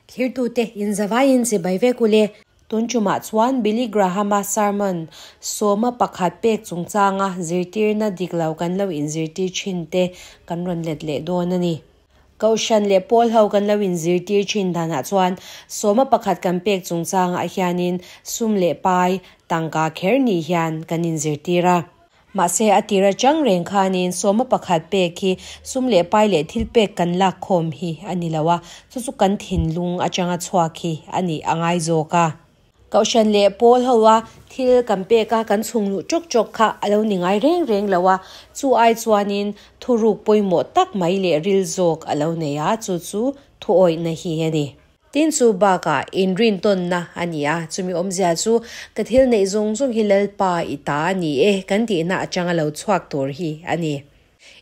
Thirtute inzavaiin chibai vek ule. Tun tumah chuan Billy Graham-a sermon sawma pakhat pek chungchanga zirtirna dik lo kan lo inzirtir thin te kan rawn let leh dawn a ni. Kohhran leh pawl ho kan lo inzirtir thin danah chuan sawma pakhat kan pek chungchangah hianin sum leh pai tangka kher ni hian kan inzirtir a. Mahse a tir atang reng khanin sawma pakhat pek hi sum leh pai leh thil pek kan lak khawm hi a ni lo a, chu chu kan thinlung atanga chhuak hi a nih a ngai zawk a. Kohhran leh pawl ho a thil kan pek a kan chhung luh chawk chawk kha a lo ni ngai reng reng lo a, chu ai chuanin thuruk pawimawh tak mai leh ril zawk a lo nei a, chu chu thuawihna hi a ni. Tin chu bakah inrintawnna a ni a, chumi awmzia chu ka thil neih zawng zawng hi Lalpa i ta a ni e kan tihna atanga lo chhuak tur hi a ni.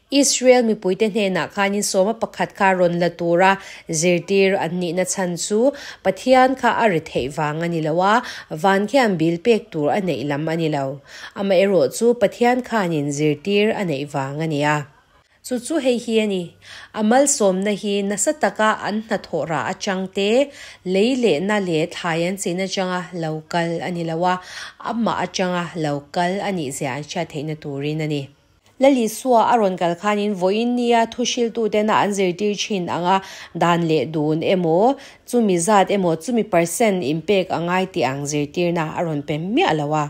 Israel mipuite hnenah khanin sawma pakhat kha rawn la tura zirtir an nihna chhan chu Pathian kha a ri theih vang a ni lo a, van khian bil pek tur a neih lam a ni lo. Amaherawh chu Pathian khanin zirtir a neih vang a ni a. Chu chu hei hi a ni. A malsawmna hi nasa taka an hnathawh rah atang te, lei lehna leh thlai an chin atanga lo kal a ni lo a, amah atanga lo kal a nih zia an hriat theihna turin a ni. Lalisua a rawn kal khanin vawiin nia thuhriltutena an zirtir thin anga dan leh dun emaw, chumi zat emaw, chumi percent inpek a ngai tih ang zirtirna a rawn pe miah lo a.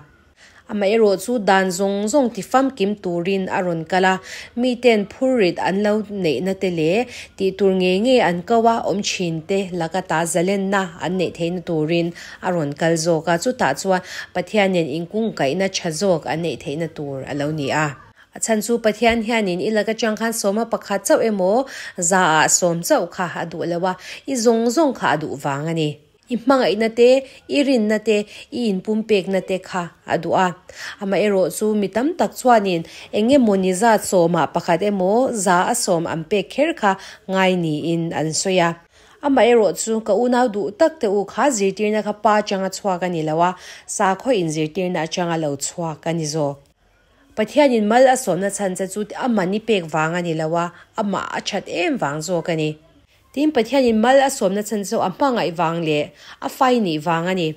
Amaherawh chu dan zawng zawng ti famkim turin a rawn kal a, miten phurrit an lo neihna te leh tih tur ngei ngei an ko a awm thin te laka ta zalenna an neih theihna turin a rawn kal zawk a, chutah chuan Pathian nen inkungkaihna tha zawk an neih theihna tur a lo ni a. A chhan chu Pathian hianin i laka chang khan sawma pakhat chauh emaw zaah sawm chauh kha a duh lo a, i zawng zawng kha a duh vang a ni. I hmangaihna te, i rinna te, i inpumpekna te kha a duh a. Amaherawh chu mi tam tak chuanin eng emaw ni zat sawmah pakhat emaw za a sawm an pek kher kha ngai niin an sawi a. Amaherawh chu ka unau duh tak te u kha zirtirna kha pa atanga chhuak a ni lo a, sakhaw inzirtirna atanga lo chhuak a ni zawk. Pathianin mal a sawmna chhan che chu amah ni pek vang a ni lo a, amah a that em vang zawk a ni. Tin, Pathianin mal a sawmna chhan chu a hmangaih vang leh a fai nih vang a ni.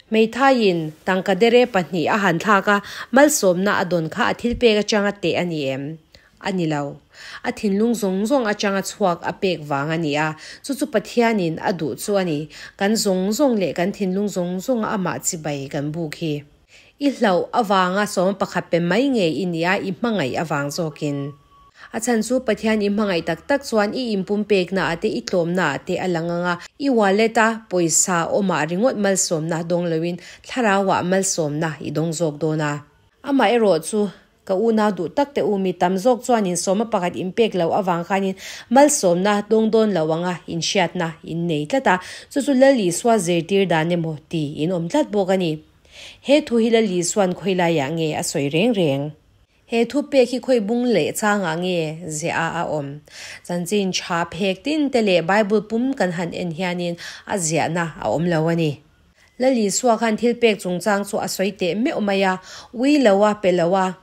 Hmeithaiin tangka dere pahnih a han thlak a, malsawmna a dawn kha a thilpek atanga teh a ni em? A ni lo. A thinlung zawng zawng atanga chhuak a pek vang a ni a, chu chu Pathianin a duh chu a ni. Kan zawng zawng leh kan thinlung zawng zawnga amah chibai kan buk hi. I hlauh avanga sawm pakhat pe mai nge i nia i hmangaih avang zawkin. A chhan chu Pathian i hmangaih tak tak chuan i inpumpekna ah te i tlawmna ah te a lang ang a, i wallet a pawisa awmah ringawt malsawmna dawng loin thlarau ah malsawmna i dawng zawk dawn a. Amah erawh chu ka unau duh tak te u mi tam zawk chuan insawma pakhat inpek loh avang khanin malsawmna dawng dawn lo anga inhriatna in nei tlat a, chu chu Lal Isua zirtir dan emaw ti in awm tlat bawk a ni. He thu hi Lal Isua'n khawilaiah nge a sawi reng reng? He thu pek hi khawi bung leh changah nge ziah a awm? Chanchin tha phek tin te leh Bible pum kan han en hianin a ziahna a awm lo a ni. Lal Isua khan thil pek chungchang chu a sawi teh meuh mai a, ui lo a, pe lo a,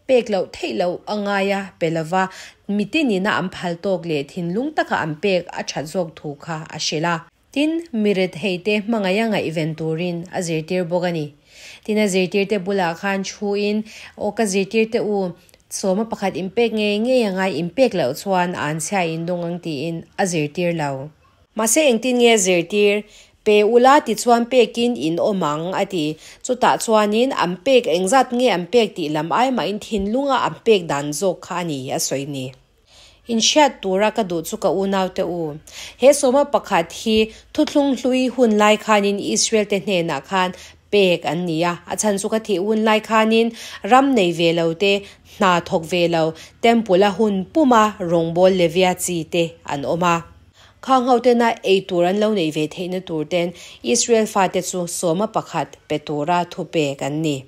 pek loh theih loh a ngai a, pe lova, mitinin a an phal tawk leh thinlung taka an pek a that zawk thu kha a hrilh a. Tin, mi retheite hmangaih a ngaihven turin a zirtir bawk a ni. Tin, a zirtirte bulah khan thuin, Aw ka zirtirte u, sawma pakhat inpek ngei ngei a ngai inpek loh chuan an chhia in dawng ang tiin a zirtir lo. Mahse engtin nge a zirtir? Pe ula tichuan pekin in awm ang, a ti. Chutah chuanin an pek engzat nge an pek tih lam ai mahin thinlunga an pek dan zawk kha a ni, a sawi ni. Inhriat tura ka duh chu ka unaute u. He sawma pakhat hi thuthlung hlui hun lai khanin Israel te hnenah khan pek an ni a. A chhan chu ka thih hun lai khanin ram nei ve lo te, hna thawk ve lo, temple a hun puma rawngbâwl Levia chi te an awm a. Khang ho tena ei tur an lo neih ve theihna tur ten Israel fate chu sawma pakhat pe tura thu pek an ni.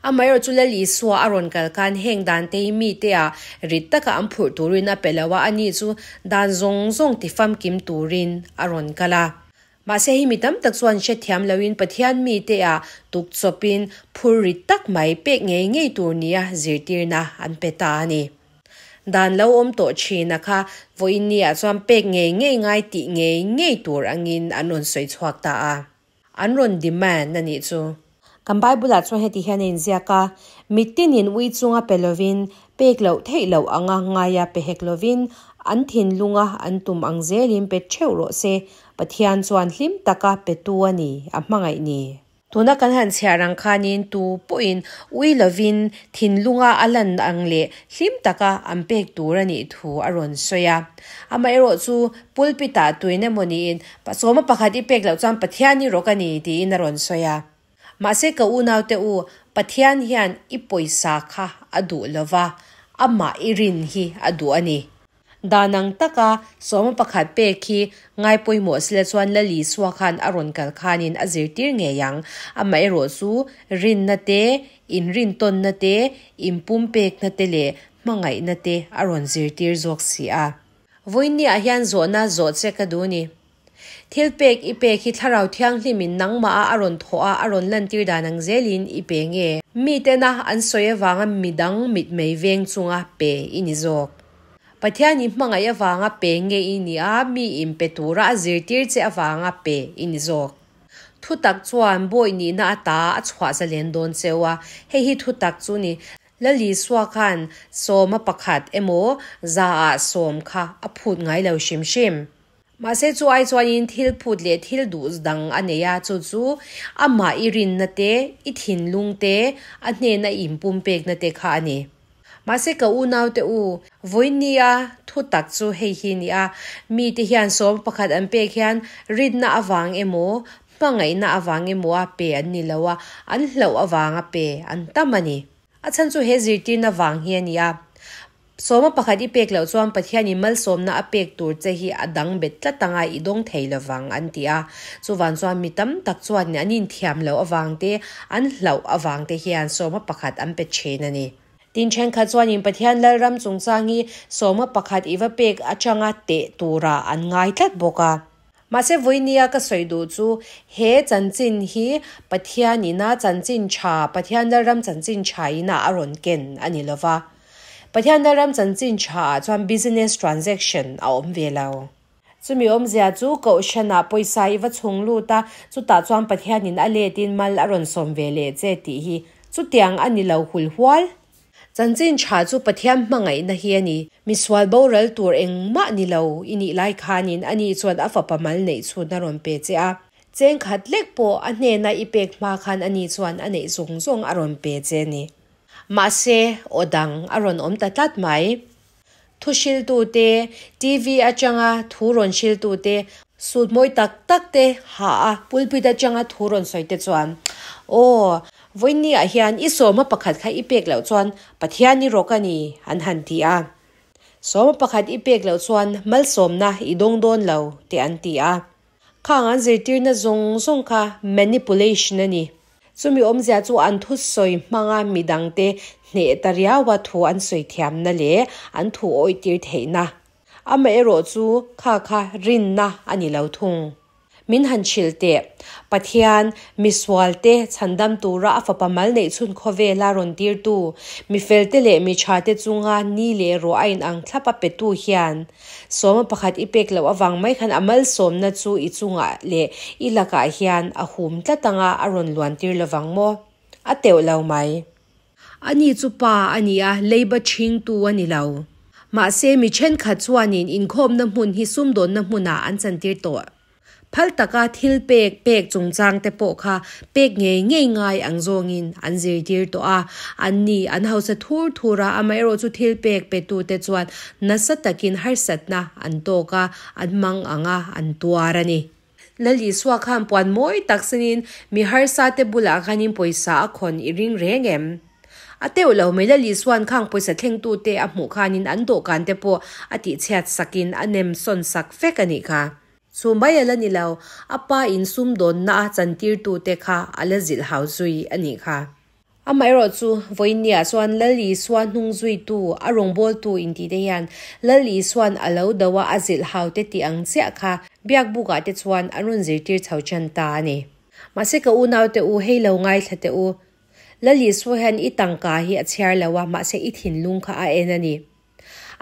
Amaherawh chu Lal Isua a rawn kal khan heng dan te hi mite ah rit taka an phurh turin a pe lo a, ani chu dan zawng zawng ti famkim turin a rawn kal a. Mahse hi mi tam tak chuan hrethiam loin Pathian mite ah tuk chawpin phur rit tak mai pek ngei ngei tur nia zirtirna an pe ta a ni. Dan lo awm tawh thin a kha vawiin ni ah chuan pek ngei ngei ngai tih ngei ngei tur angin an rawn sawi chhuak ta a. An rawn demand a nih chu. Kan Bible ah chuan heti hian a inziak a, Mitinin ui chunga pe lovin, pek loh theih loh anga ngaia pe hek lovin, an thinlunga an tum ang zelin pe theuh rawh se, Pathian chuan hlim taka petu a ni, a hmangaih ni. Tuna kan han chhiar ang khanin tu pawhin ui lovin thinlunga a lan ang leh hlim taka an pek tur a nih thu a rawn sawi a. Amaherawh chu pulpit-ah tuin emaw niin sawma pakhat i pek loh chuan Pathian i rawk a ni tiin a rawn sawi a. Mahse ka unaute u, Pathian hian i pawisa kha a duh lova, amah i rin hi a duh a ni. Dan ang taka sawma pakhat pek hi ngai pawimawh sila chuan Lal Isua khan a rawn kal khanin a zirtir ngei ang. Amaherawh chu rinna te, inrintawnna te, inpumpekna te leh hmangaihna te a rawn zirtir zawk si a. Vawiinniah hian zawhna zawh che ka duh ni. Thil pek i pek hi Thlarau Thianghlimin nangmah a a rawn thawh a, a rawn lantir dan ang zelin i pe nge? Mitena an sawi avanga midang mitmei veng chunga pe i ni zawk. Pathian i hmangaih avanga pe nge i ni a, mi inpe tura a zirtir che avanga pe i ni zawk. Thutak chuan bawi nihna ata a chhuah zalen dawn cheu a, hei hi thutak chu ni. Lal Isua khan sawma pakhat emaw zaah sawm kha a phut ngai lo hrim hrim. Mahse chu ai chuanin thil phut leh thil duh dang a nei a, chu chu amah i rinna te, i thinlung te, a hnena i inpumpekna te kha a ni. Mahse ka unaute u, vawinia thu tak chu hei hi ni a, mite hian sawm pakhat an pek hian rinna avang emaw, hmangaihna avang emaw a pe an ni lo a, an hlauh avanga pe an tam a ni. A chhan chu he zirtirna vang hi a ni a. Sawma pakhat i pek loh chuan Pathianin malsawmna a pek tur che hi a dang bet tlat anga i dawng thei lovang an ti a. Chuvang chuan mi tam tak chuan an inthiam loh avang te, an hlauh avang te hian sawma pakhat an pe thin a ni. Tin thenkhat chuanin Pathian Lalram chungchang hi sawma pakhat i va pek atanga teh turah an ngai tlat bawk a. Mahse vawinia ka sawi duh chu he chanchin hi Pathian ina chanchin tha, Pathian Lalram chanchin tha ina a rawn ken a ni lova. Pathian Lalram chanchin tha ah chuan business transaction a awm ve lo. Chumi awmzia chu Kohhranah pawisa i va chhung lut a, chutah chuan Pathianin a letin mal a rawn sawm ve leh che tih hi chutiang a ni lo hulhual. Chanchin tha chu Pathian hmangaihna hi a ni. Misual boral tur engmah ni lo i nih lai khanin ani chuan a fapa mal neih chhun a rawn pe che a. Cheng khat lek pawh a hnena i pek hma khan ani chuan a neih zawng zawng a rawn pe che a ni. Mahse, aw dang a rawn awm ta tlat mai. Thu hriltute, TV atanga thu rawn hriltute, suit mawi tak tak te ha a pulpit atanga thu rawn sawi te chuan, Aw, vawiinni ah hian i sawma pakhat kha i pek loh chuan Pathian i rawk a ni, an han ti a. Sawma pakhat i pek loh chuan malsawmna i dawng dawn lo, te an ti a. Khang an zirtirna zawng zawng kha manipulation a ni. Chumi awmzia chu an thusawi hmanga midangte hneh ta riaua thu an sawi thiamna leh an thu awitir theihna. Amaherawh chu kha kha rinna a ni lo thung. Min han hrilh teh. Pathian, misualte chhandam tura a fapa mal neih chhun khawvela rawn tirtu, mifelte leh miṭhate chunga ni leh ruah a inang thlap a petu hian, Sawma pakhat i pek loh avang mai khan a malsawmna chu i chungah leh i lakah hian a hum tlat anga a rawn luan tir lovang maw? A teuh lo mai. Ani chu pa a ni a, leiba ṭhingtu a ni lo. Mahse, mi ṭhenkhat chuanin inkhawmna hmun hi sumdawnna hmunah an chantir tawh. Phal taka thil pek pek chungchang te pawh kha pek ngei ngei ngai ang zawngin an zirtir tawh a, an ni an hausa thur thur a, amaherawh chu thil pek petute chuan nasa takin harsatna an tawk a, an mang ang a, an tuar a ni. Lal Isua khan puan mawi tak sinin mi harsa te bulah khanin pawisa a khawn i ring reng em? A teuh lo mai Lal Isua'n khang pawisa thlengtute a hmuh khanin an dawhkan te pawh a tihchhiat sakin a nem sawn sak vek a nih kha. Chu mai a la ni lo, a pa in sumdawnna a chantirtute kha a la zilh hau zui a nih kha. Amaherawh chu, vawiinniah chuan Lal Isua hnung zuitu, a rawngbawltu intihte hian Lal Isua'n a lo do a a zilh haute tih ang chiah kha biakbukah te chuan an rawn zirtir chho ṭan ta a ni. Mahse ka unaute u, hei lo ngaithla teh u. Lal Isua hian i tangka hi a chhiar lo a, mahse i thinlung kha a en a ni.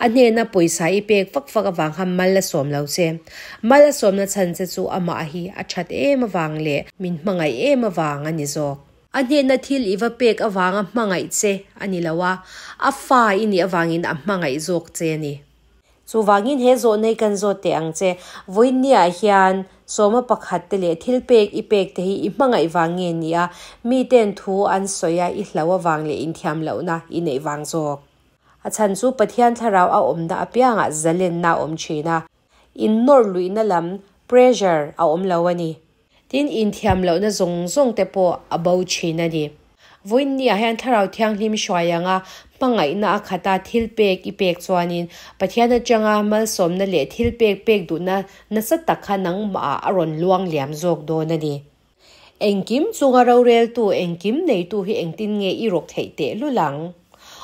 A hnena pawisa i pek vak vak avang khan mal a sawm lo che. Mal a sawmna chhan che chu amah hi a that em avang leh min hmangaih em avang a ni zawk. A hnena thil i va pek avanga hmangaih che a ni lo a, a fa i nih avangin a hmangaih zawk che a ni. Chuvangin he zawhna hi kan zawt teh ang che, Vawiinniah hian sawma pakhat te leh thil pek i pek te hi i hmangaih vang nge ni a, miten thu an sawi a i hlo avang leh inthiam lohna i neih vang zawk? A chhan chu Pathian thlarau a awmna apiangah zalenna a awm thin a, innawr luihna lam, pressure, a awm lo a ni. Tin, inthiam lohna zawng zawng te pawh a bo thin a ni. Vawiinniah hian Thlarau Thianghlim hruai anga hmangaihna a khata thil pek i pek chuanin Pathian atanga malsawmna leh thil pek pek duhna nasa tak kha nangmahah a rawn luang liam zawk dawn a ni. Engkim chunga roreltu, engkim neitu hi engtin nge i rawk theih tehlul ang?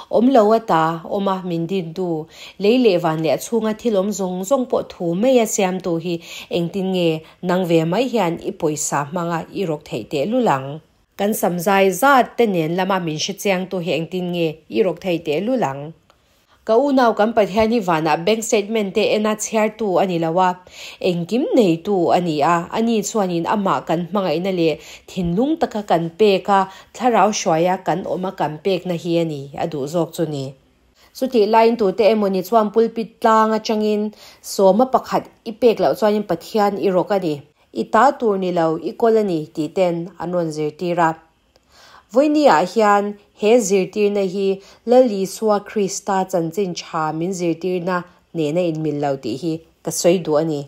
Awm lo ata awm a min dintu, lei leh van leh a chhunga thil awm zawng zawng pawh thu mai a siamtu hi engtin nge nang ve mai hian i pawisa hmanga i rawk theih tehlul ang? Kan samzai zat te nen lama min hre chiangtu hi engtin nge i rawk theih tehlul ang? Ka unau kan Pathian hi vanah bank statement te ena chhiartu a ni lo a, engkim neitu a ni a, ani chuanin amah kan hmangaihna leh thinlung taka kan pek a, thlarau hruaia kan awm a kan pekna hi a ni a duh zawk chu ni. Chutih laiin tute emawni chuan pulpit tlang atangin sawma pakhat i pek loh chuanin Pathian i rawk a ni, i ta tur ni lo, i kawl a ni tih ten an rawn zirtir a. Vawinia hian he zirtirna hi Lal Isua Krista chanchin tha min zirtirna nena inmil lo tih hi ka sawi duh a ni.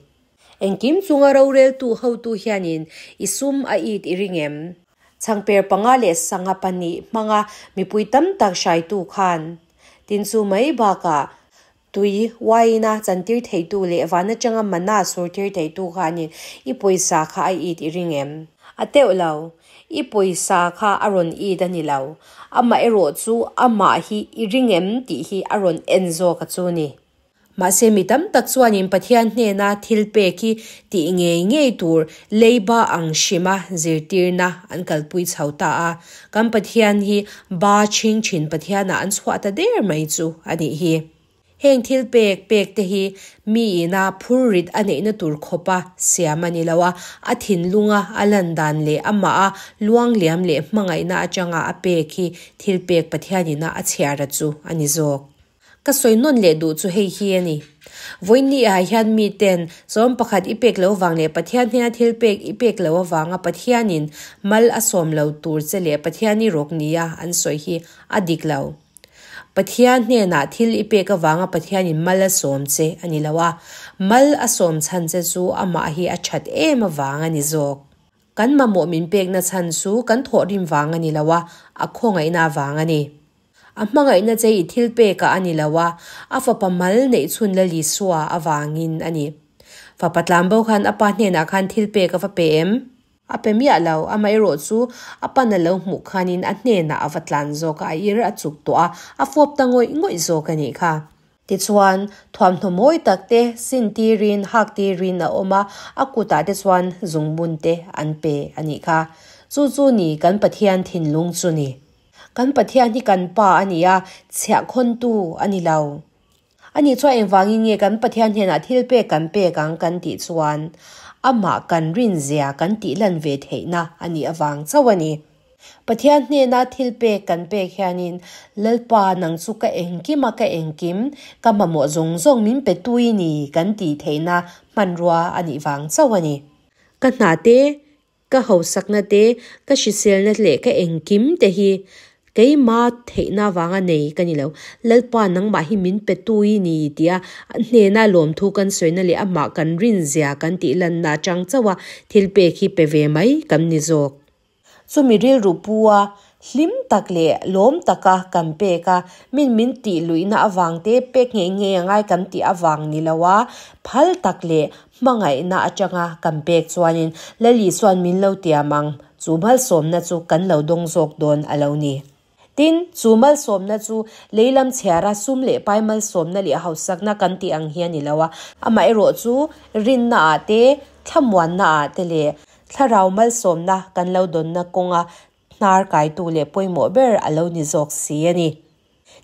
Engkim chunga roreltu hotu hianin i sum a it i ring em? Chhangper panga leh sangha pahnih hmanga mipui tam tak hraitu khan tin chu mai bakah Tui, uaina chantir theitu leh van atanga mana surtir theitu khanin i pawisa kha a it i ring em? A teuh lo. I pawisa kha a rawn it a ni lo. Amah erawh chu amah hi i ring em tih hi a rawn en zawk a chu ni. Mahse mi tam tak chuanin Pathian hnena thil pek hi tih ngei ngei tur leiba ang hrima zirtirna an kalpui chho ta a. Kan Pathian hi ba chhing thin Pathianah an chhuah ta der mai chu a nih hi. Heng thil pek pek te hi mi ina phur rit a neihna tur khawpa siam a ni lo a, a thinlunga a lan dan leh amah a luangliam leh hmangaihna atanga a pek hi thil pek Pathian ina a chhiar a chu a ni zawk. Ka sawi nawn leh duh chu hei hi a ni. Vawiinni ah hian miten sawm pakhat i pek lo vang leh Pathian hnena thil pek i pek lo avanga Pathianin mal a sawm lo tur che leh Pathian i rawk nia an sawi hi a dik lo. Pathian hnenah thil i pek avanga Pathianin mal a sawm che a ni lo a, mal a sawm chhan che chu amah hi a that em avang a ni zawk. Kan mamawh min pekna chhan chu kan thawhrim vang a ni lo a, a khawngaihna vang a ni. A hmangaihna che i thil pekah a ni lo a, a fapa mal neih chhun Lal Isua avangin a ni. Fapa tlanbo khan a pa hnenah khan thil pek a va pe em? A pe miah lo, amaherawh chu a pan a lo hmuh khanin a hnenah a va tlan zawk a, a ir a chuk tawh a, a fawp ta ngawih ngawih zawk a nih kha. Tichuan, thuamhnaw mawi tak te sin tirin, hak tirin a awm a, a kutah te chuan zungbun te an pe a nih kha. Chu chu ni kan Pathian thinlung chu ni. Kan Pathian hi kan Pa a ni a, chhiahkhawntu a ni lo. Ani chuan engvangin nge kan Pathian hnenah thil pek kan pek ang kan tih chuan amah kan rinzia kan tihlan ve theihna a nih avang chauh a ni. Pathian hnena thil pek kan pek hianin Lalpa nang chu ka engkim a ka engkim, ka mamawh zawng zawng min pe tui ni kan tih theihna hmanrua a nih vang chauh a ni. Ka hna te, Ka hausakna te, ka hriselna leh ka engkim te hi keima theihna avanga nei ka ni lo. Lalpa nangmah hi min pe tui ni tia a hnena lawmthu kan sawina leh amah kan rinzia kan tih lanna atang chauha thil pek hi pe ve mai kan ni zawk. Chumi rilru pu a Hlim tak leh lawm taka kan pek a, min min tih luihna avang te pek ngei ngei a ngai kan tih avang ni lo a, phal tak leh hmangaihna atanga kan pek chuanin Lali chuan min lo tiam ang, chu malsawmna chu kan lo dawng zawk dawn a lo ni. Tin, chu malsawmna chu lei lam chhiara sum leh pai malsawmna leh hausakna kan tih ang hi a ni lo a, amaherawh chu rinna ah te, thlamuanna ah te leh thlarau malsawmna kan lo dawnna kawnga Hnar kaitu leh pawimawh ber a lo ni zawk si a ni.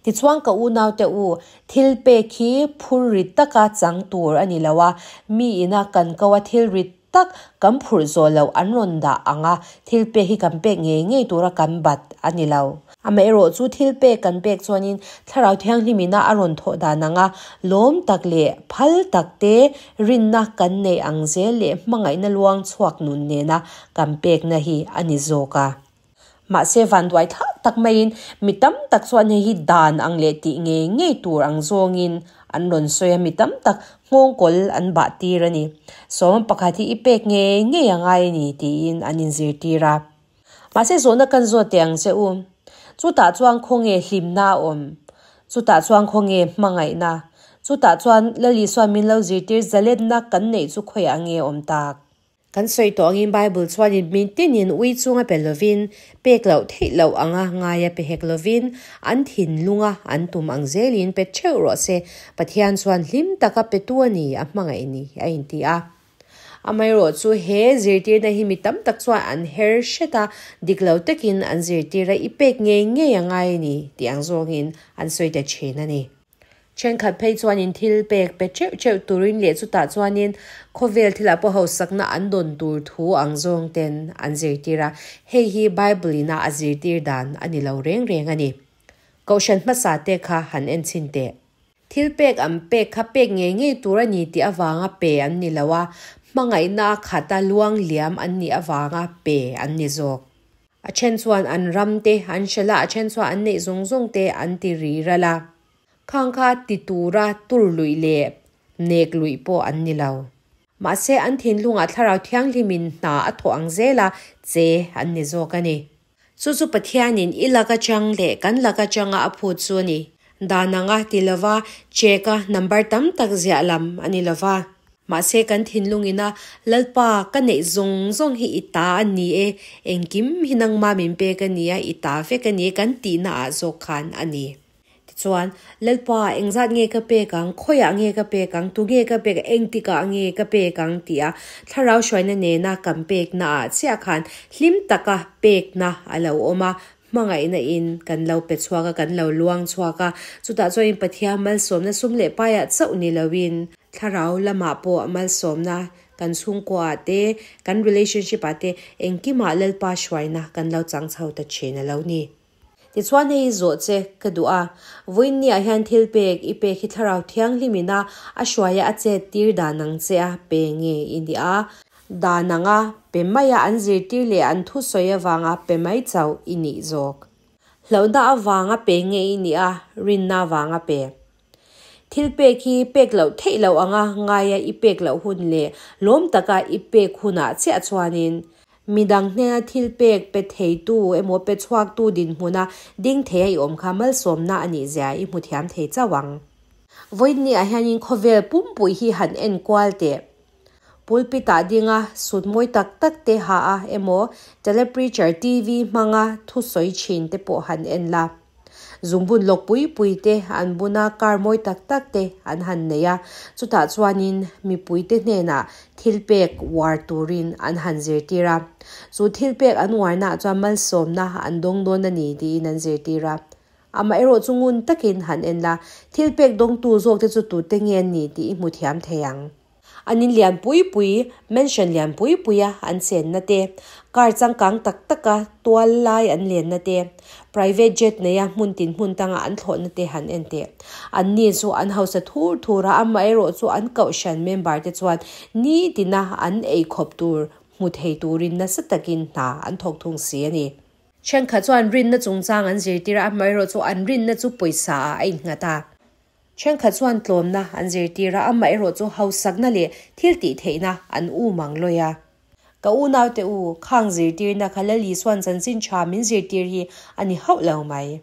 Tichuan ka unaute u, thil pek hi phur rit taka chang tur a ni lo a, mi ina kan ko a thil rit tak kan phurh zawh loh an rawn dah ang a, thil pek hi kan pek ngei ngei tura kan bat a ni lo. Amaherawhchu thil pek kan pek chuanin Thlarau Thianghlimina a rawn thawh dan ang a, lawm tak leh phal tak te rinna kan neih ang zel leh hmangaihna luang chhuak nun nena kan pekna hi a ni zawk a. Mahse vanduai thlak tak maiin mi tam tak chuan hei hi dan ang leh tih ngei ngei tur ang zawngin an rawn sawi a, mi tam tak nghawngkawl an bah tir a ni. Sawma pakhat hi i pek ngei ngei a ngai a ni tiin an inzirtir a. Mahse zawhna kan zawt teh ang che u. Chutah chuan khawnge hlimna a awm? Chutah chuan khawnge hmangaihna? Chutah chuan Lal Isuan min lo zirtir zalenna kan neih chu khawiah nge awm tak? Kan sawi tawh angin Bible chuanin min tinin ui chunga pe lovin, pek loh theih loh anga ngaia pe hek lovin, an thinlunga an tum ang zelin pe theuh rawh se, Pathian chuan hlim taka petu a ni, a hmangaih ni, a inti a. Amaherawh chu he zirtirna hi mi tam tak chuan an her hret a, dik lo takin an zirtir a, i pek ngei ngei a ngai a ni tih ang zawngin an sawi ta thin a ni. Thenkhat phei chuanin thil pek pe teuh teuh turin leh chutah chuanin khawvel thilah pawh hausakna an dawn tur thu ang zawng ten an zirtir a, hei hi Bible ina a zirtir dan a ni lo reng reng a ni. Kohhran hmasa te kha han en chhin teh. Thil pek an pek kha pek ngei ngei tur a ni tih avanga pe an ni lo a, hmangaihna a khata luang liam an nih avanga pe an ni zawk. A then chuan an ram te an hrelh a, a then chuan an neih zawng zawng te an ti ri ral a. Khang kha ti tura tur luih leh nek luih pawh an ni lo. Mahse an thinlungah Thlarau Thianghlimin hna a thawh ang zela che an ni zawk a ni. Chu chu Pathianin i lak atang leh kan lak atanga a phut chu a ni. Dan anga ti lova check a number tam tak ziah lam a ni lova. Mahse kan thinlung ina Lalpa ka neih zawng zawng hi i ta a ni e, engkim hi nangma min pek a nia, i ta vek a ni e kan tihna ah zawk khan a ni. Tichuan, Lalpa engzat nge ka pek ang, khawiah nge ka pek ang, tu nge ka pek ang, engtikah nge ka pek ang tia thlarau hruaina nena kan pekna ah chiah khan hlim taka pekna a lo awm a, Hmangaihna in kan lo pe chhuak a, kan lo luang chhuak a, chutah chuan Pathian malsawmna sum leh paiah chauh ni loin thlarau lamah pawh malsawmna kan chhungkuaah te, kan relationship ah te engkimah Lalpa hruaina kan lo chang chho ta thin a lo ni. Tichuan hei zawh che ka duh a, vawiinniah hian thil pek i pek hi thlarau thianghlim ina a hruaia a chet tir dan ang che a pe nge i ni a, Dan anga pe maia an zirtir leh an thusawi avanga pe mai chauh i nih zawk. Hlauhna avanga pe nge i nih a, rinna avanga pe. Thil pek hi pek loh theih loh anga ngaia i pek loh hun leh lawm taka i pek hunah chiah chuanin midang hnena thil pek pe theitu emaw pe chhuaktu dinhmuna ding theia i awm kha malsawmna a nih zia i hmu thiam thei chauh ang. Vawiinniah hianin khawvel pumpui hi han enkual teh. Pulpit ah dinga sut mawi tak tak te ha a emaw telepreacher TV hmanga thusawi thin te pawh han en la. Zungbun lawk pui pui te an bun a, car mawi tak tak te an han nei a, chutah chuanin mipui te hnenah thil pek uar turin an han zirtir a. Chu thil pek an uarnaah chuan malsawmna an dawng dawn a ni tiin an zirtir a. Amaherawh chu ngun takin han en la, thil pek dawngtu zawk te chu tute nge an ni tih i hmu thiam thei ang. An in lian pui pui, mansion lian pui puia an chenna te, car changkang tak taka tual lai an lenna te, private jet neia hmun tin hmun tanga an thlawhna te han en teh. Anni chu an hausa thur thur a, amaherawh chu an kohhran member te chuan nitina an eikhawp tur hmu thei turin nasa takin hna an thawk thung si a ni. Thenkhat chuan rinna chungchang an zirtir a, amaherawh chu an rinna chu pawisa ah a innghat a. Thenkhat chuan tlawmna an zirtir a, amaherawh chu hausakna leh thil tih theihna an um ang lawi a. Ka unaute u, khang zirtirna kha Lal Isua'n chanchin tha min zirtir hi a ni hauh lo mai.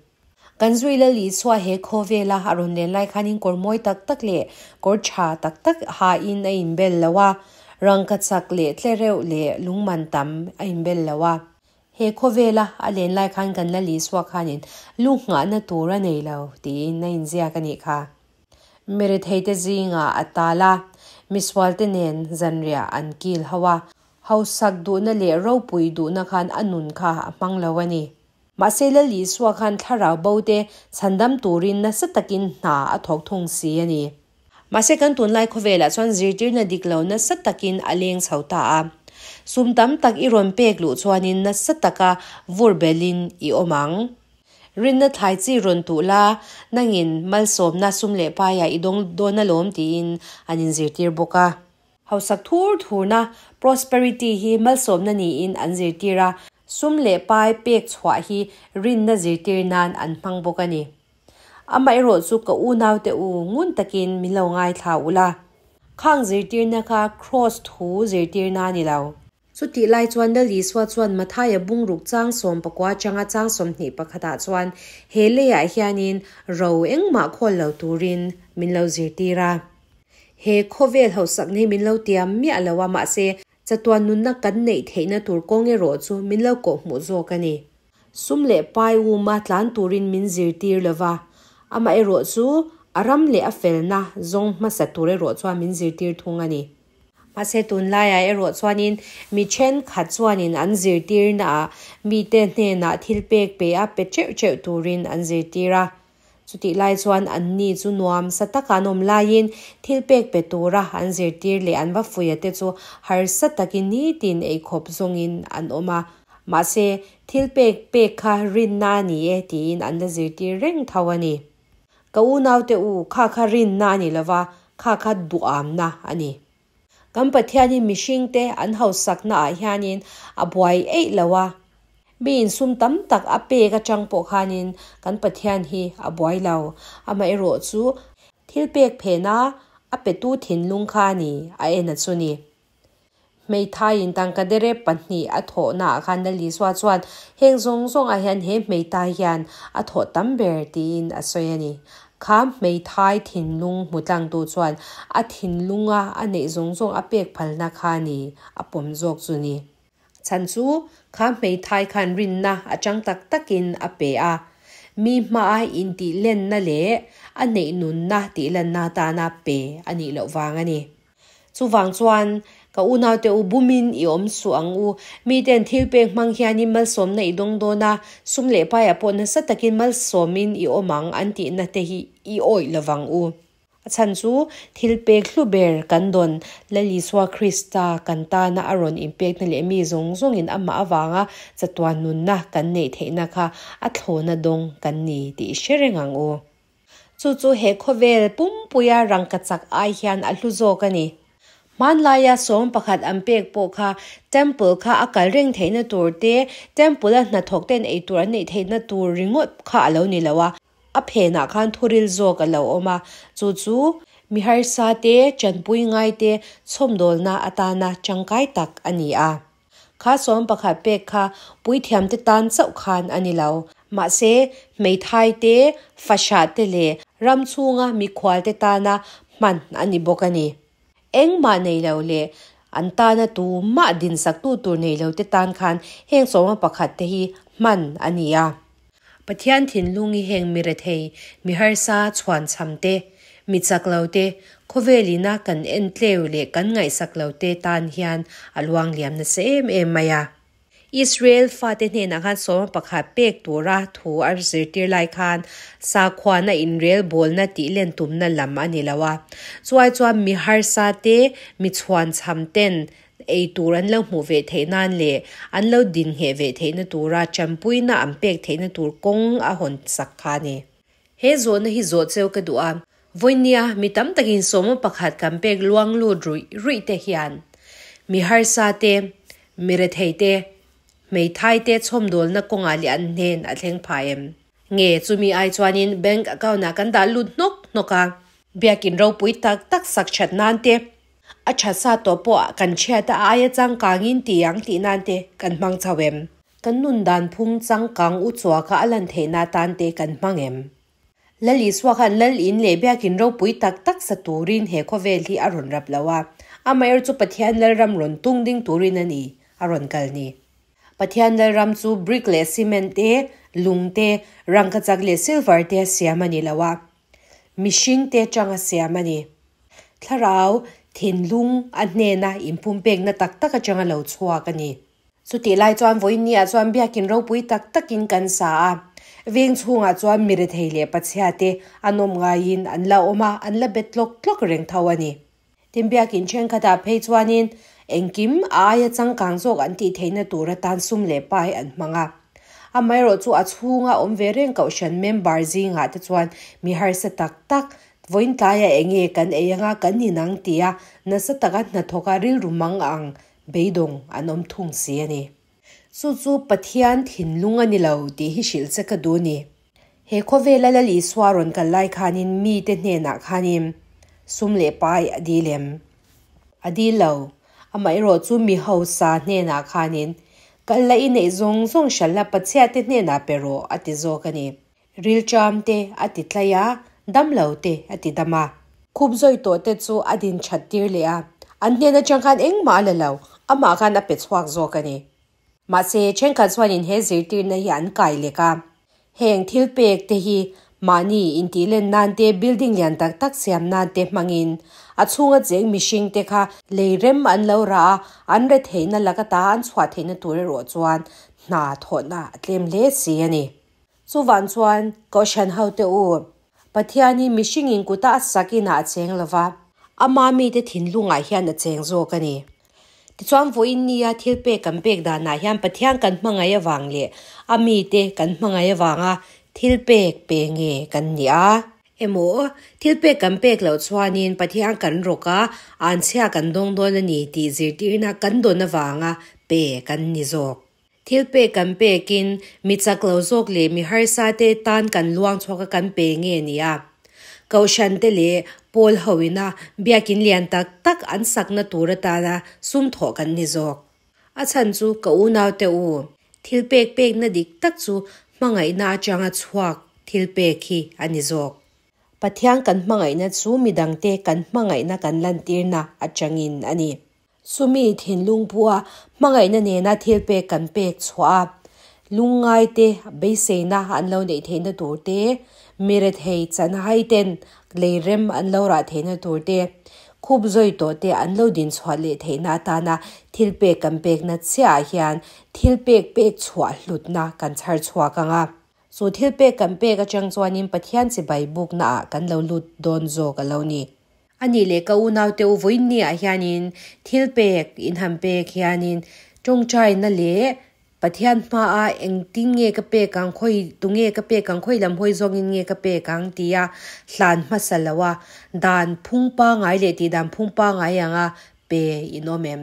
Kan zui Lal Isua he khawvela a rawn len lai khanin kawr mawi tak tak leh kawr tha tak tak hain a inbel lo a, rangkachak leh tlereuh leh lungman tam a inbel lo a. He khawvela a len lai khan kan la Isua khanin lu nghahna tur a nei lo tiin a inziak a nih kha. Miretheite zingah a tal a, misualte nen zanriah an kil ho a, hausak duhna leh ropui duhna khan a nun kha a hmang lo a ni. Mahse Lal Isua khan thlarau bo te chhandam turin nasa takin hna a thawk thung si a ni. Mahse kan tunlai khawvelah chuan zirtirna dik lo nasa takin a leng chho ta a. Sum tam tak i rawn pek luh chuanin nasa taka vur belin i awm ang. Rinna thlai chi rawn tuh la, nangin malsawmna sum leh paiah i dawng dawn alawm tiin an inzirtir bawk a. Hausak thur thurna, prosperity, hi malsawmna niin an zirtir a, sum leh pai pek chhuah hi rinna zirtir nan an hmang bawk a ni. Amaherawh chu ka unaute u ngun takin min lo ngaithla ula. Khang zirtirna kha Kraws thu zirtirna a ni lo. Chutih lai chuan Lal Isua chuan Mathaia bungruk chang 19 atanga chang 21 ah chuan he leiah hianin ro engmah khawl lo turin min lo zirtir a. He khawvel hausak nei min lo tiam miah lo a, mahse chatuan nunna kan neih theihna tur kawng erawh chu min lo kawhhmuh zawk a ni. Sum leh pai uma tlan turin min zirtir lo va, amaherawh chu a ram leh a felna zawng hmasa tur erawh chuan min zirtir thung a ni. Mahse tunlaiah erawh chuanin mi thenkhat chuanin an zirtirnaah mite hnenah thil pek pe a pe teuh teuh turin an zirtir a. Chutih lai chuan anni chu nuam sa taka an awm laiin thil pek pe tura an zirtir leh an va fuia te chu harsa takin nitin eikhawp zawngin an awm a. Mahse thil pek pek kha rinna a ni e tiin an la zirtir reng tho a ni. Ka unaute u, kha kha rinna a ni lova, kha kha duhamna a ni. Kan Pathianin mihringte an hausakna ah hianin a buai eih lo a, mi insum tam tak a pek atang pawh khanin kan Pathian hi a buai lo. Amaherawh chu thil pek phena a petu thinlung kha a ni, a en a chu ni. Hmeithaiin tangka dere pahnih a thawhnaah khan Lal Isua chuan heng zawng zawngah hian he hmeithai hian a thawh tam ber tiin a sawi a ni. Kha hmeithai thinlung hmu tlangtu chuan a thinlunga a neih zawng zawng a pek phalna kha ni a pawm zawk chu ni. Chhan chu kha hmeithai khan rinna a chang tak takin a pe a, mi hmaa intihlenna leh a neih nunna tihlanna atana pe a nih loh vang a ni. Chuvang chuan, ka unaute u bumin i awm suh ang u. Miten thil pek hmang hianin malsawmna i dawng dawn a, sum leh paiah pawh nasa takin malsawmin i awm ang an tihna te hi i awih lovang u. A chhan chu, thil pek hlu ber kan dawn Lal Isua Krista kan tana a rawn inpekna leh mi zawng zawngin amah avanga chatuan nunna kan neih theihna kha a thlawna dawng kan ni tih i hre reng ang u. Chu chu he khawvel pumpuia rangka chak ai hian a hlu zawk a ni. Hmanlaia sawm pakhat an pek pawh kha Temple kha a kal reng theihna tur te, Temple a hnathawk ten ei tur an neih theihna tur ringawt kha a lo ni lo a, a phenah khan thuril zawk a lo awm a, chu chu mi harsa te, chanpui ngai te chhawmdawlna atana tangkai tak a ni a. Kha sawm pakhat pek kha puithiamte tan chauh khan a ni lo. Mahse, hmeithai te, fahrah te leh ram chhunga mikhualte tana hman a ni bawk a ni. Engmah nei lo leh an tana tumah dinsaktu tur nei lo te tan khan heng sawma pakhat te hi hman a ni a. Pathian thinlung i heng mi rethei, mi harsa chhuanchham te, mi chak lo te, khawvel ina kan en tleu leh kan ngaihsak lo te tan hian a luang liam nasa em em mai a. Israel fate hnenah khan sawma pakhat pek tura thu a zirtir lai khan sakhuana inrel bawlna tih len tumna lam a ni lo a. Chuai chuan mi harsa te, mi chhuanchham ten Ei tur an lo hmuh ve theih nan leh an lo din ngheh ve theihna tura tanpuina an pek theihna tur kawng a hawn sak kha a ni. He zawhna hi zawh cheu ka duh a, vawinia mi tam takin sawma pakhat kan pek luang lut ruih ruih te hian mi harsa te, mi rethei te, hmeithai te chhawmdawlna kawngah leh an hnen a thleng phah em? Nge chumi ai chuanin bank account ah kan dah lut hnawk hnawk a, biakin ropui tak tak sak that nan te, A tha sa tawh pawh kan chhiat a aia changkangin ti ang tih nan te kan hmang chho em? Kan nun dan phung changkang u chua kha a lan theihna atan te kan hmang em? Lal Isua khan Lal in leh biakin ropui tak tak sa turin he khawvel hi a rawn rap lo a, amaherawh chu Pathian Lalram rawn tung ding turin a ni a rawn kal ni. Pathian Lalram chu brick leh cement te, lung te, rangkachak leh silver te a siam a ni lo a. Mihring te changa siam a ni. Thlarau, thinlung, a hnena inpumpekna tak tak atanga lo chhuak a ni. Chutih lai chuan vawiinniah chuan biakin ropui tak takin kan sa a, veng chhungah chuan mi rethei leh pachhia te an awm ngaiin an la awm a, an la bet tlawk tlawk reng tho a ni. Tin biakin thenkhatah phei chuanin engkim a aia changkang zawk an tih theihna tur atan sum leh pai an hmang a. Amaherawhchu a chhunga awm ve reng kohhran member zingah te chuan mi harsa tak tak vawiin tlaia enge kan ei anga kan inang tia nasa taka hnathawka rilru mang ang beidawng an awm thung si a ni. Chu chu Pathian thinlung a ni lo tih hi hrilh che ka duh a ni. He khawvela Lal Isua rawn kal lai khanin mite hnenah khanin sum leh pai a dil em? A dil lo. Amaherawh chu mi hausa hnenah khanin kal la i neih zawng zawng hral la Pathiate hnenah pe rawh a ti zawk a ni. Rilṭam te a ti tlai a, damlo te a ti dam a. Khup zawi tawh te chu a din that tir leh a, an hnen atang khan engmah a la lo, amah khan a pe chhuak zawk a ni. Mahse, thenkhat chuanin he zirtirna hi an kai lek a. Heng thil pek te hi mahni intihlen nan te, building lian tak tak siam nan te hmangin a chhunga cheng mihring te kha lei rem an lo rah a, an retheihna laka ta an chhuah theihna tur erawh chuan hna thawhna a tlem hle si a ni. Chuvang chuan Kohhran hote u, Pathian hi mihringin kuta a sak inah a cheng lo va, ama mite thinlungah hian a cheng zawk a ni. Tichuan vawiin nia thil pek kan pek danah hian Pathian kan hmangaih avang leh a mite kan hmangaih avanga thil pek pe nge kan ni a? Emaw, thil pek kan pek loh chuanin Pathian kan rawk a, anchhia kan dawng dawn a ni tih zirtirna kan dawn avanga pe kan ni zawk. Thil pek kan pekin mi chak lo zawk leh mi harsa te tan kan luang chhuak a kan pe nge ni a. Kohhran te leh pawl ho ina biakin lian tak tak an sakna tur atana sum thawh kan ni zawk. A chhan chu ka unau te u, thil pek pekna dik tak chu hmangaihna atanga chhuak thil pek hi a ni zawk. Pathian kan hmangaihna chu midangte kan hmangaihna kan lantirna atangin a ni. Chumi thinlung pua hmangaihna nena thil pek kan pek chhuah a, lungngaite beiseina an lo neih theihna tur te, mi rethei chanhai ten lei rem an lo rah theihna tur te, khup zawi tawh te an lo din chhuah leh theihna atana thil pek kan pekna chiahah hian thil pek pek chhuah hlutna kan chhar chhuak ang a. Chu thil pek kan pek atang chuanin Pathian chibai buknaah kan lo lut dawn zawk a lo ni. A nih leh ka unaute u vawiinniah hianin thil pek in han pek hianin tawngtaina leh Pathian hmaa engtin nge ka pek ang, khawi tunge ka pek ang, khawi lam hawi zawngin nge ka pek ang tia hlan hmasa lo a, dan phung pangai leh tih dan phung pangai anga pe in awm em?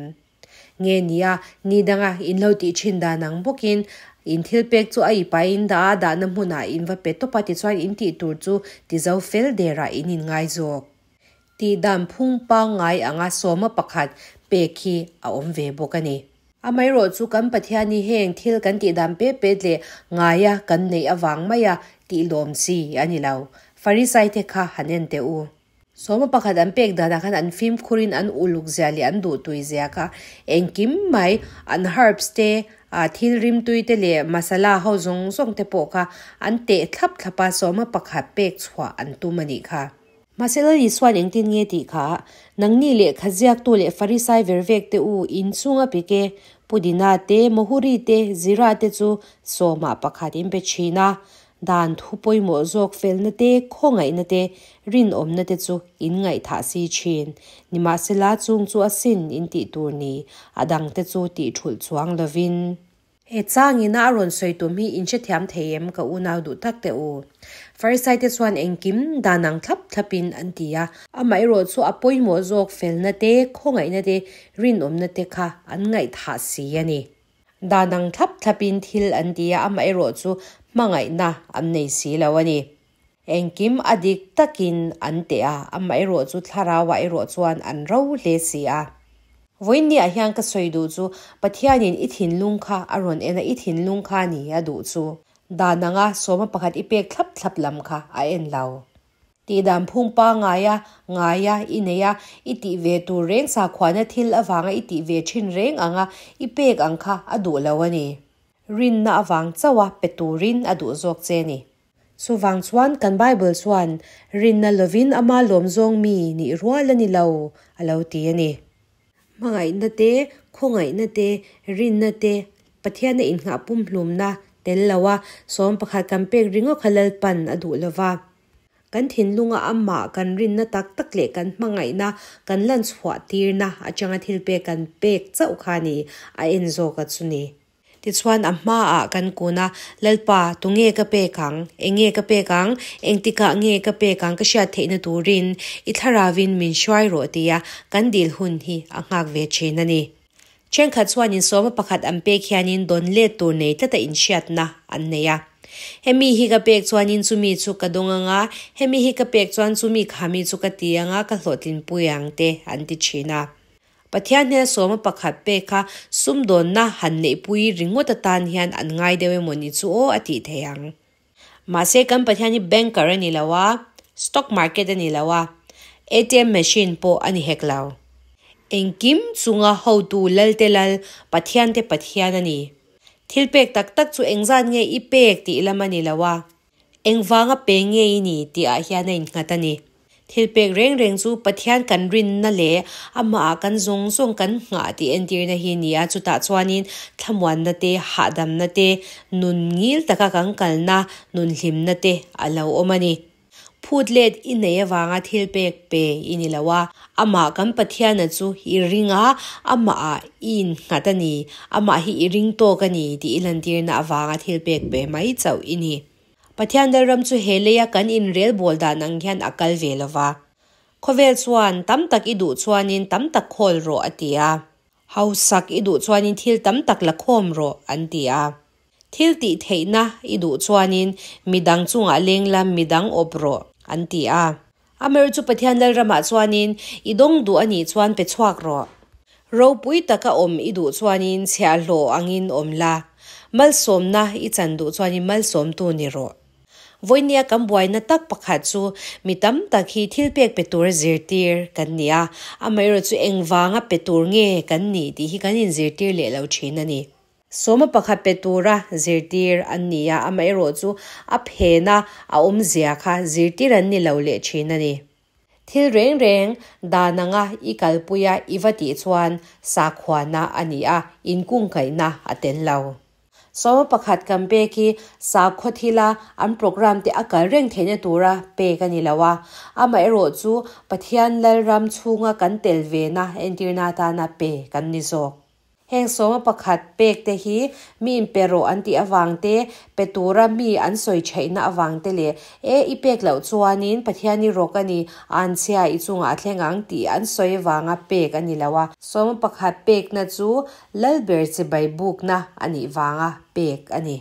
Nge nia, ni danga in lo tih thin dan ang bawkin in thil pek chu a ipa in dah a, dahna hmunah in va pe tawp a tichuan in tih tur chu ti zo fel derah in in ngai zawk. Tih dan phung pangngai anga sawma pakhat pek hi a awm ve bawk a ni. Amaherawh chu kan Pathian hi heng thil kan tih dan pet pet leh ngaia kan neih avang maia tih lawm chi a ni lo. Farisai te kha han en teh u. Sawma pakhat an pek danah khan an fimkhurin an uluk zia leh an duhtui zia kha engkim mai an herbs te, thil rimtui te leh masala ho zawng zawng te pawh kha an teh thlap thlap a, sawma pakhat pek chhuah an tum a nih kha. Mahse Lal Isua'n engtin nge tih kha, Nangni lehkha ziaktu leh Farisai vervek te u inchunga pik e, Pudina te, Mohuri te, Zira te chu sawmah pakhat in pe thin a, Dan thu pawimawh zawk felna te, khawngaihna te, rinawmna te chu in ngaihthah si thin. Nimahsela chung chu a sin in tih tur ni, a dangte chu tih thulh chuang lovin. He changina a rawn sawi tum hi in hrethiam thei em ka unau duh tak teh u. Farisai te chuan engkim dan ang thlap thlapin an ti a, amaherawh chu a pawimawh zawk felna te, khawngaihna te, rinawmna te kha an ngaihthah si a ni. Dan ang thlap thlapin thil an ti a, amaherawh chu hmangaihna an nei si lo a ni. Engkim a dik takin an teh a, amaherawh chu thlarauah erawh chuan an ro hle si a. Vawiinniah hian ka sawi duh chu Pathianin i thinlung kha a rawn en a, i thinlung kha ni a duh chu. Dan anga sawma pakhat i pek thlap thlap lam kha a en lo. Tihdan phung pangaia ngaia i nei a, i tih ve tur reng sakhuana thil avanga i tih ve thin reng anga i pek ang kha a duh lo a ni. Rinna avang chauha pe turin a duh zawk che ni. Chuvang chuan kan Bible chuan rinna lovin ama lawm zawng mi nih rual a ni lo a lo ti a ni. Hmangaihna te, khawngaihna te, rinna te, Pathiana innghah pumhlumna tel loa sawm pakhat kan pek ringawt kha Lalpan a duh lova. Kan thinlunga amah kan rinna tak tak leh kan hmangaihna kan lan chhuah tirna atanga thil pek kan pek chauh kha ni a en zawk a chu ni. Tichuan a hmaah kan kun a, Lalpa, tunge ka pek ang? Enge ka pek ang? Engtikah nge ka pek ang ka hriat theihna turin i thlarauin min hruai rawh tia kan dil hun hi a nghak ve thin a ni. Thenkhat chuan insawma pakhat an pek hianin dawn let tur nei tlata inhriatna an nei a. Hemi hi ka pek chuanin chumi chu ka dawng ang a, hemi hi ka pek chuan chumi khami chu ka ti ang a, ka hlawhtlinpui ang te an ti thin a. Pathian hnena sawma pakhat pek kha sumdawnna han neihpui ringawt atan hian an ngai deuh emaw ni chu aw a tih theih ang. Mahse kan Pathian hi banker a ni lo a, stock market a ni lo a, ATM machine pawh a ni hek lo. Engkim chunga hotu Lalte Lal, Pathiante Pathian a ni. Thil pek tak tak chu engzat nge i pek tih lam a ni lo a. Engvanga pe nge i ni tih ah hian a innghat a ni. Thil pek reng reng chu Pathian kan rinna leh amah ah kan zawng zawng kan nghah tih entirna hi ni a, chutah chuanin thlamuanna te, hahdamna te, nun ngil taka kan kalna, nun hlimna te a lo awm a ni. Phut let i nei avanga thil pek pe i ni lo a, amah kan Pathiana chu i ring a, amah ah i innghat a ni, amah hi i ring tawk a ni tih i lantirna avanga thil pek pe mai chauh i ni. Pathian Lalram chu he leia kan inrel bawl dan ang hian a kal ve lo va. Khawvel chuan tam tak i duh chuanin tam tak khawl rawh a ti a. Hausak i duh chuanin thil tam tak la khawm rawh an ti a. Thil tih theihna i duh chuanin midang chungah leng la midang awp rawh an ti a. Amaherawhchu chu Pathian Lalramah chuanin i dawng duh a nih chuan pe chhuak rawh. Ropui taka awm i duh chuanin chhiahhlawh angin awm la, malsawmna i chan duh chuanin malsawmtu ni rawh. Vawinia kan buaina tak pakhat chu mi tam tak hi thil pek pe tura zirtir kan ni a, amaherawhchu engvanga pe tur nge kan nih tih hi kan inzirtir leh lo thin a ni. Sawma pakhat pe tura zirtir an ni a, amaherawhchu a phena a awmzia kha zirtir an ni lo leh thin a ni. Thil reng reng dan anga i kalpuia i va tih chuan sakhuana a ni a, inkungkaihna a tel lo. Sawma pakhat kan pek hi sakhaw thila an programme te a kal reng theihna tura pek a ni lo a, amaherawhchu Pathian Lalram chhunga kan tel vena entirna atana pe kan ni zawk. Heng sawma pakhat pek te hi mi in pe rawh an tih avang te, pe tura mi an sawi theihna avang te leh e i pek loh chuanin Pathian i rawk a ni, anchhia i chungah a thleng ang tih an sawi avanga pek a ni lo a. Sawma pakhat pekna chu Lalber chibai bukna a nih vanga pek a ni.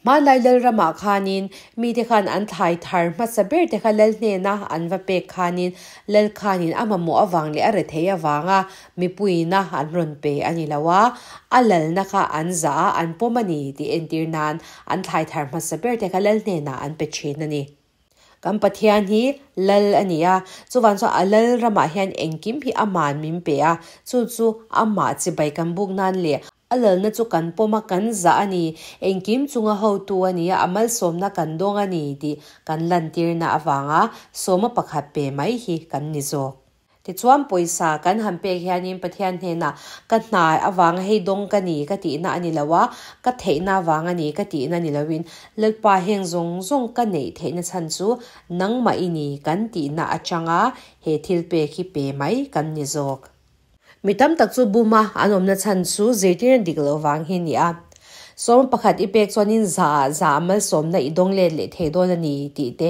Hmanlai Lalramah khanin mite khan an thlai thar hmasa ber te kha Lal hnena an va pek khanin Lal khanin a mamawh avang leh a rethei avanga mipuiina an rawn pe a ni lo a, a lalna kha an zah a, an pawm a ni tih entir nan an thlai thar hmasa ber te kha Lal hnenah an pe thin a ni. Kan Pathian hi Lal a ni a, chuvang chuan a Lal ramah hian engkim hi ama'n min pe a, chu chu amah chibai kan buk nan leh a lalna chu kan pawm a, kan zah a ni, engkim chunga hotu a ni a, a malsawmna kan dawng a ni tih kan lantirna avanga sawma pakhat pe mai hi kan ni zawk. Tichuan pawisa kan han pek hianin Pathian hnenah ka hna avanga hei dawng ka ni ka tihna a ni lo a, ka theihna avang a ni ka tihna ni loin Lalpa heng zawng zawng ka neih theihna chhan chu nangmah i ni kan tihna atanga he thil pek hi pe mai kan ni zawk. Mi tam tak chu buma an awmna chhan chu zirtirna dik loh vang hi a ni a. Sawm pakhat i pek chuanin za ah za a malsawmna i dawng let leh thei dawn a ni tih te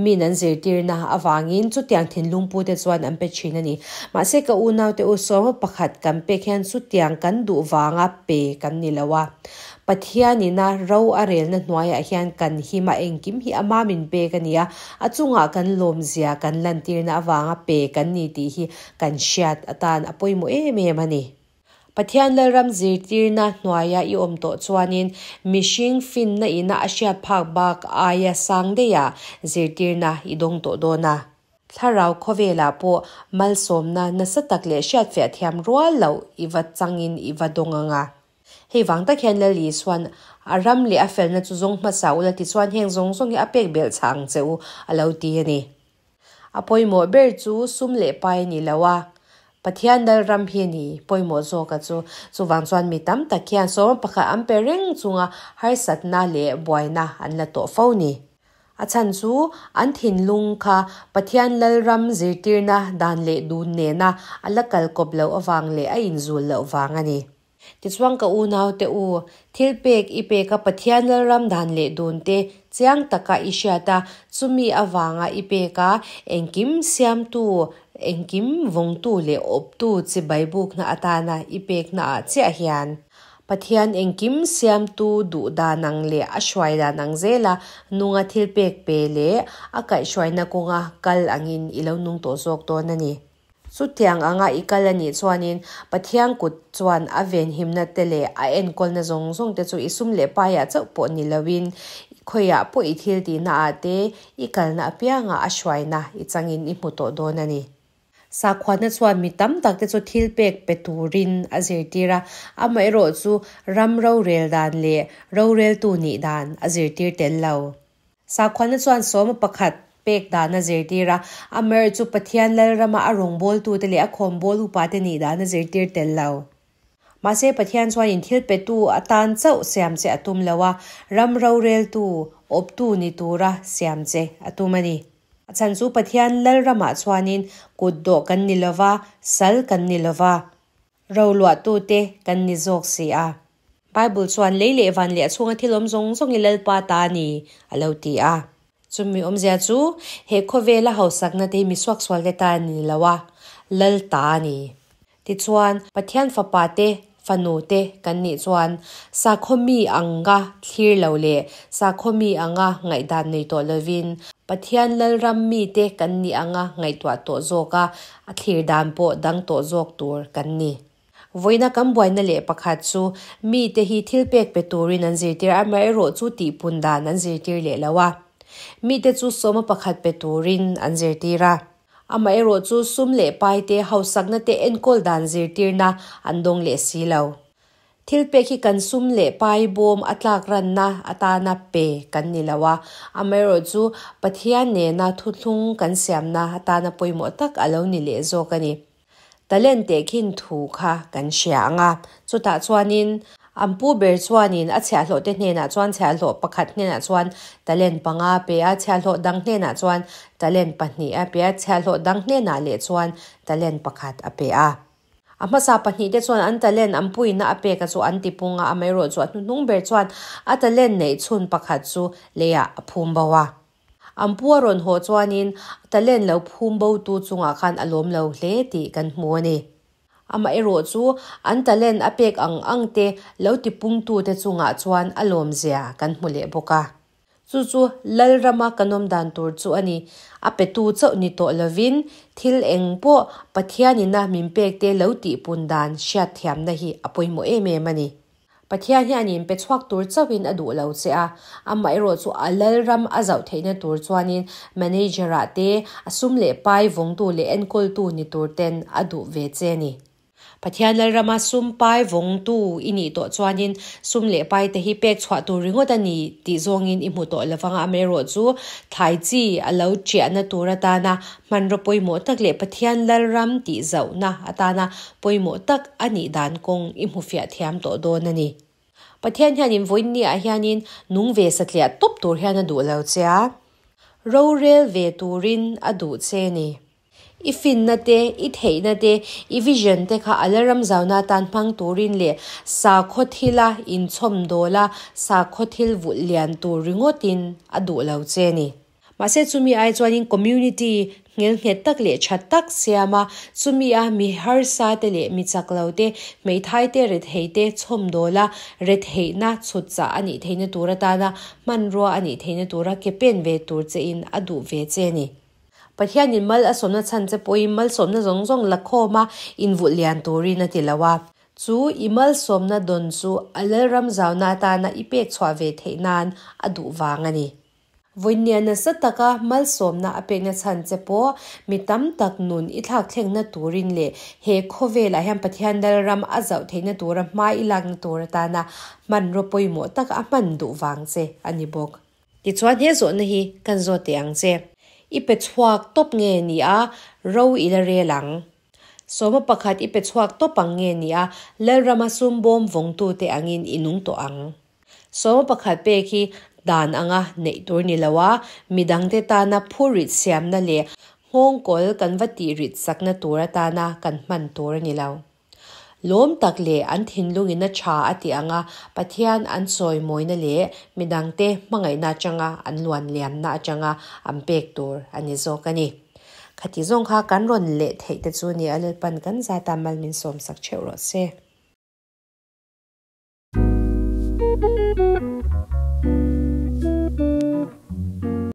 min an zirtirna avangin chutiang thinlung pute chuan an pe thin a ni. Mahse ka unaute u sawma pakhat kan pek hian chutiang kan duh vanga pe kan ni lo a. Pathianina ro a relna hnuaiah hian kan him a engkim hi ama min pek a ni a, a chungah kan lawmzia kan lantirna avanga pe kan ni tih hi kan hriat atan a pawimawh em em a ni. Pathian Lalram zirtirna hnuaia i awm tawh chuanin mihring finna ina a hriat phak bak aia sang deiha zirtirna i dawng tawh dawn a. Thlarau khawvelah pawh malsawmna nasa tak leh hriatfiah thiam rual loh i va changin i va dawng ang a. Hei vang tak hian Lal Isuan a ram leh a felna chu zawng hmasa ula tichuan heng zawng zawng hi a pek belh chhah ang che u a lo ti a ni. A pawimawh ber chu sum leh pai a ni lo a. Pathian Lalram hi a ni pawimawh zawka chu. Chuvang chuan mi tam tak hian sawma pakhat an pe reng chunga harsatna leh buaina an la tawh fo ni. A chhan chu an thinlung kha Pathian Lalram zirtirna dan leh dun nena a la kal kawp loh avang leh a inzul loh vang a ni. Tichuan ka unaute u, thil pek i pek a Pathian Lalram dan leh dun te chiang taka i hriat a, chumi avanga i pek a, engkim siamtu, engkim vawngtu leh awptu chibai bukna atana i pekna ah chiah hian Pathian engkim siamtu duh dan ang leh a hruai dan ang zela nunga thil pek pe leh a kaihhruaina kawnga kal angin i lo nung tawh zawk dawn a ni. Chutiang anga i kal a nih chuanin Pathian kut chuan a venhimna te leh a enkawlna zawng zawng te chu i sum leh paiah chauh pawh ni loin khawiah pawh i thil tihna ah te i kalna apiangah a hruaina i changin i hmu tawh dawn a ni. Sakhuana chuan mi tam tak te chu thil pek pe turin a zirtir a, amaherawh chu ram rorel dan leh roreltu nih dan a zirtir tel lo. Sakhuana chuan sawma pakhat pek dan a zirtir a, amaherawh chu Pathian Lalrama a rawngbawltute leh a khawnbawl upate nih dan a zirtir tel lo. Mahse, Pathian chuanin thil petu atan chauh siam che a tum lo a, ram roreltu, awptu ni tura siam che a tum a ni. A chhan chu Pathian Lalramah chuanin kutdawh kan ni lo va, sal kan ni lo va. Roluahtute kan ni zawk si a. Bible chuan lei leh van leh a chhunga thil awm zawng zawng hi Lalpa ta a ni, a lo ti a. Chumi awmzia chu he khawvela hausakna te hi mi suaksualte ta a ni lo a, Lal ta a ni. Tichuan, Pathian fapa te, fanu te kan nih chuan sakhaw mi anga thlir lo leh sakhaw mi anga ngaihdan nei tawh lovin Pathian Lalram mite kan nih anga ngaihtuah tawh zawk a, a thlir dan pawh dang tawh zawk tur kan ni. Vawiina kan buaina leh pakhat chu mite hi thil pek pe turin an zirtir a, amaherawh chu tihpun dan an zirtir leh lo a. Mite chu sawma pakhat pe turin an zirtir a. Amaherawh chu sum leh paite hausakna te enkawl dan zirtirna an dawng leh si lo. Thil pek hi kan sum leh pai bawm a tlak ranna atana pe kan ni lo a, amaherawh chu Pathian nena thuthlung kan siamna atana pawimawh tak a lo ni leh zawk a ni. Talent tehkhin thu kha kan hria ang a, chutah chuanin an pu ber chuanin a chhiahhlawhte hnenah chuan chhiahhlawh pakhat hnenah chuan talent panga a pe a, chhiahhlawh dang hnenah chuan talent pahnih a pe a, chhiahhlawh dang hnenah leh chuan talent pakhat a pe a. A hmasa pahnihte chuan an talent an puina a peka chu an ti pung a, amaherawh chu a hnuhnung ber chuan a talent neih chhun pakhat chu leiah a phum bo a. An pu a rawn haw chuanin talent lo phum botu chungah khan a lawm lo hle tih kan hmu a ni. Amaherawh chu an talent a pek ang ang te lo ti pungtute chungah chuan a lawmzia kan hmu leh bawk a. Chu chu Lalrama kan awm dan tur chu a ni. A petu chauh ni tawh lovin thil eng pawh Pathianina min pekte lo tihpun dan hriatthiamna hi a pawimawh em em a ni. Pathian hian in pe chhuak tur chauhin a duh lo che a, amaherawh chu a Lalram a zauh theihna tur chuanin manager-ah te, a sum leh pai vawngtu leh enkawltu ni tur ten a duh ve che a ni. Pathian Lalrama sum pai vawngtu i nih tawh chuanin sum leh pai te hi pek chhuah tur ringawt a ni tih zawngin i hmu tawh lovang a, amaherawh chu thlai chi a lo chiahna tur atana hmanraw pawimawh tak leh Pathian Lalram tih zauhna atana pawimawh tak a nih dan kawng i hmu fiah thiam tawh dawn a ni. Pathian hianin vawiin ah hianin nung ve satliah tawp tur hian a duh lo che a, rorel ve turin a duh che a ni. I finna te, i theihna te, i vision te kha a la ram zauna atan hmang turin leh sakhaw thila inchhawm dawla sakhaw thil vulh lian tur ringawtin a duh lo che a ni. Mahse chumi ai chuanin community nghelnghet tak leh tha tak siama chumi a mi harsa te leh mi chak lo te, hmeithai te, rethei te chhawm dawla retheihna chhut chah a nih theihna tur atana hmanrua a nih theihna tura ke pen ve tur chein a duh ve che a ni. Pathianin mal a sawmna chhan che pawhin malsawmna zawng zawng la khawm a, invulh lian turin a ti lo a. Chu i malsawmna dawn chu a Lalram zauna atana i pek chhuah ve theih nan a duh vang a ni. Vawinia nasa taka malsawmna a pekna chhan che pawh mi tam tak nun i thlak thlengna turin leh he khawvelah hian Pathian Lalram a zauh theihna tura hma i lakna tur atana hmanraw pawimawh taka a hman duh vang che a ni bawk. Tichuan he zawhna hi kan zawt teh ang che. I pe chhuak tawp nge ni a, ro i la rel ang. Sawma pakhat i pe chhuak tawp ang nge ni a, Lalrama sum bawm vawngtute angin i nung tawh ang. Sawma pakhat pek hi dan anga neih tur ni lo a, midangte tana phurrit siamna leh nghawngkawl kan va tih rit sakna tur atana kan hman tur a ni lo. Lawm tak leh an thinlungin a tha a tih anga Pathian an chawimawina leh midangte hmangaihna atanga an luan liamna atanga an pek tur a ni zawk a ni. Khati zawng kha kan rawn leh theih te chu ni a Lalpan kan zata mal min sawmsak theuh rawh se.